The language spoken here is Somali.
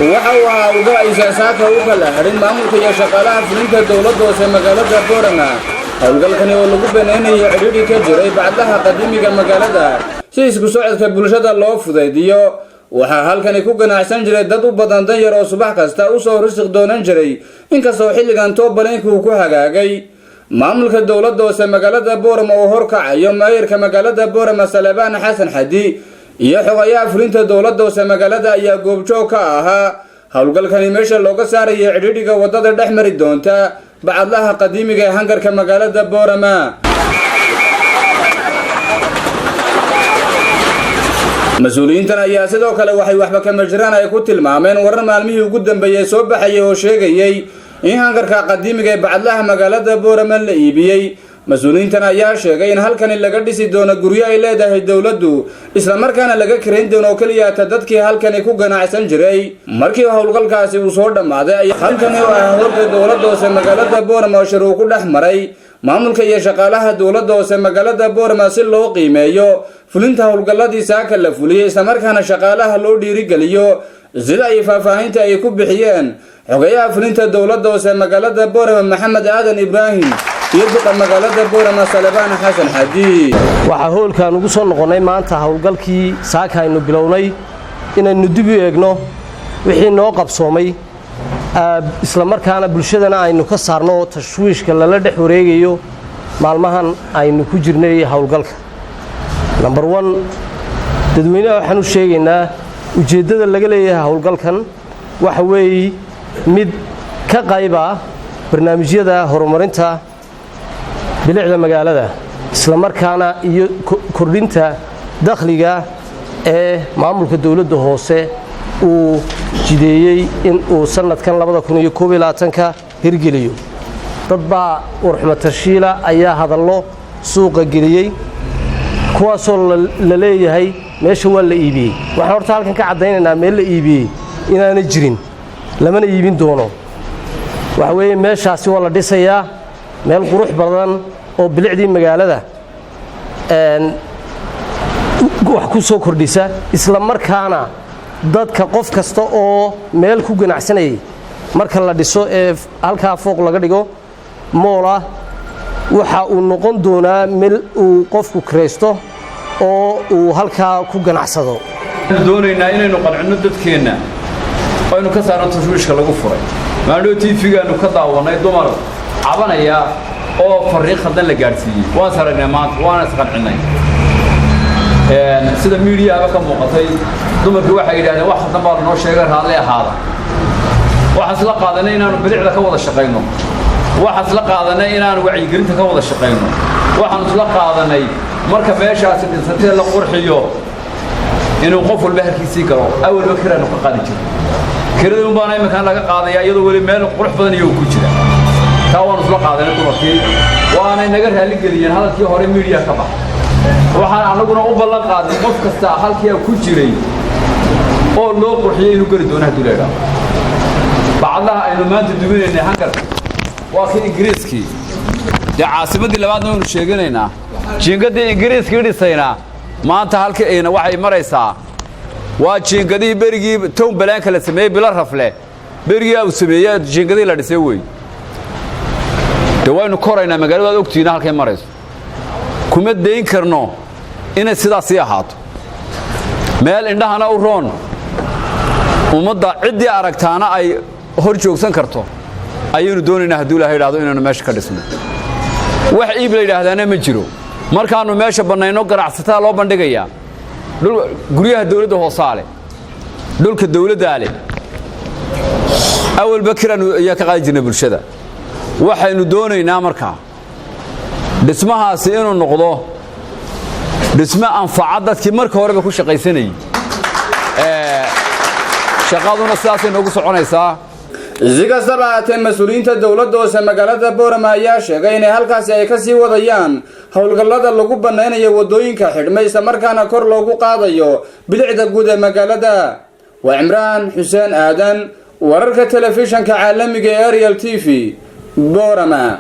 Waxa uu ahaa uga aysan saaka u kala hadhin maamulka iyo shaqaalaha fulinta dowladda hoose magaalada Boorama. Howlgalkani oo lagu banaynayo cidhiidhi ka jiray bacdaha qadiimiga magaalada si isku socodka bulshada loo fudaydiyo. Waxaa halkani ku ganacsan jiray dad u badan danyar oo subax kasta usoo risiq doonan jiray, inkastoo xilligan toobaleynku uu ku hagaagay. Maamulka dowladda hoose magaalada Boorama oo horkacayo maayirka magaalada Boorama Salebaan Xasan Xadi iyo xogayaha fulinta dowladda hoose magaalada ayaa goobjoog ka ahaa howlgalkani meesha looga saaraya cidhiidhiga waddada dhex mari doonta bacadlaha qadiimiga ee hangarka magaalada Boorama. Mas-uuliyiintan ayaa sidoo kale waxay waxba kama jiraan ay ku tilmaameen warar maalmihii ugu dambeeyey soo baxayay oo sheegayey in hangarka qadiimiga ee bacadlaha magaalada Boorama la iibiyey. Mas-uuliyiintan ayaa sheegay in halkani laga dhisi doono guryo ay leedahay dowladdu, islamarkaana laga karayn doono keliyaata dadkii halkani ku ganacsan jiray. Markii howlgalkaasi uu soo dhammaaday, halkani oo ah howlka dowladda hoose magaalada Boorama oo shir uu ku dhex maray maamulka iyo shaqaalaha dowladda hoose magaalada Boorama si loo qiimeeyo fulinta howlgalladii saaka la fuliyey, islamarkaana shaqaalaha loo dhiirigeliyo, sida ay faahfaahinta ay ku bixiyeen xogayaha fulinta dowladda hoose magaalada Boorama Maxamed Aadan Ibraahim iyo duqa magaalada Boorama Salebaan Xasan Xadi. Waxaa hoolkaan ugu soo noqonnay maanta howlgalkii saaka aynu bilownay inaynu dib u eegno wixii noo qabsoomay, islamarkaana bulshadana aynu ka saarno tashwiishka lala dhex wareegayo maalmahan aynu ku jirnay howlgalka. Number one, dadweynaha waxaan u sheegaynaa ujeeddada laga leeyahay howlgalkan waxa weeye mid ka qayba barnaamijyada horumarinta bilicda magaalada, islamarkaana iyo kordhinta dakhliga ee maamulka dowladda hoose uu jideeyey in uu sannadkan 2021-ka hirgeliyo. Dad baa warxumatashiila ayaa hadallo suuqa geliyey, kuwaasoo la leeyahay meesha waa la iibiyey. Waxaan horta halkan ka caddaynaynaa meel la iibiyey inaanay jirin, lamana iibin doono. Waxa weeye meeshaasi waa la dhisayaa, meel qurux badan oo bilicdii magaalada wax ku soo kordhisa, isla markaana dadka qof kasta oo meel ku ganacsanayay marka la dhiso ee halkaa fooq laga dhigo mall ah, waxa uu noqon doonaa meel uu qofku kiraysto oo uu halkaa ku ganacsado. Waxaanu doonaynaa inaynu qancinno dadkeenna oo aynu ka saarno tashwiishka lagu furay. Maadhoo TV-gaannu ka daawannay dumar cabanaya oo farriiq khaldan la gaadhsiiyey. Waan saragnay maanta, waana isqancinnay. Sida miidiyahaba ka muuqatay, dumarkii waxay yidhahdeen wax khaldan baa lanoo sheegay, raalli ahaada. Waxaan isla qaadanay inaannu bilicda ka wada shaqayno. Waxaan isla qaadanay inaannu wacyigelinta ka wada shaqayno. Waxaanu isla qaadanay marka meeshaasi dhinsantee la qurxiyo inuu qof walba halkiisii galo. Awalba kiraanu ka qaadi jirno, kirada un baana iminkaan laga qaadaya iyadoo weli meel qurux badan iyagu ku jira. Taa waanu isla qaadanay dumarkii, waanay naga raalligeliyeen hadalkii hore miidiya ka baxa. Waxaan annaguna u ballan qaadnay qof kasta halkii ku jiray oo loo qurxiyey inuu geli doono haddii la idhaahdo. Bacadlaha aynu maanta duminaynay hangarka waa kii Ingiriiskii, dee caasimaddii labaadna waynu sheeganaynaa, jiingaddii Ingiriiskii dhisaynaa maanta halkii ayna waxay maraysaa waa jiingadihii berigii town plan-ka la sameeyey, bilo rafle berigii uu sameeyey jiingadihii la dhisay wey. Dee waynu koraynaa, magaaladu aad ogtihiina halkay marayso. Kuma dayn karno inay sidaas sii ahaato. Meel indhahana u roon, ummadda ciddii aragtaana ay hor joogsan karto ayaynu doonaynaa hadduu Ilahay idhahdo inaynu meesha ka dhisno. Wax iib la yidhaahdaana ma jiro. Markaannu meesha bannayno ganacsatada loo bandhigayaa. Guryaha dawladda hoosaa leh, dhulka dawladdaa leh. Awalba kiraanu ayaa ka qaadi jirnay bulshada. Waxaynu doonaynaa markaa dhismahaasi inuu noqdo dhismo anfaca dadkii marka horeba ku shaqaysanayey. Shaqaduna sidaasay noogu soconaysaa. Si kastaba haatee, mas-uuliyiinta dowladda hoose magaalada Boorama ayaa sheegay inay halkaasi ay kasii wadayaan howlgallada lagu banaynayo waddooyinka xidhmay, islamarkaana kor loogu qaadayo bilicda guud ee magaalada. Waa Cimraan Xuseen Aadan, wararka telefishanka caalamiga ee Ariel TV, Boorama.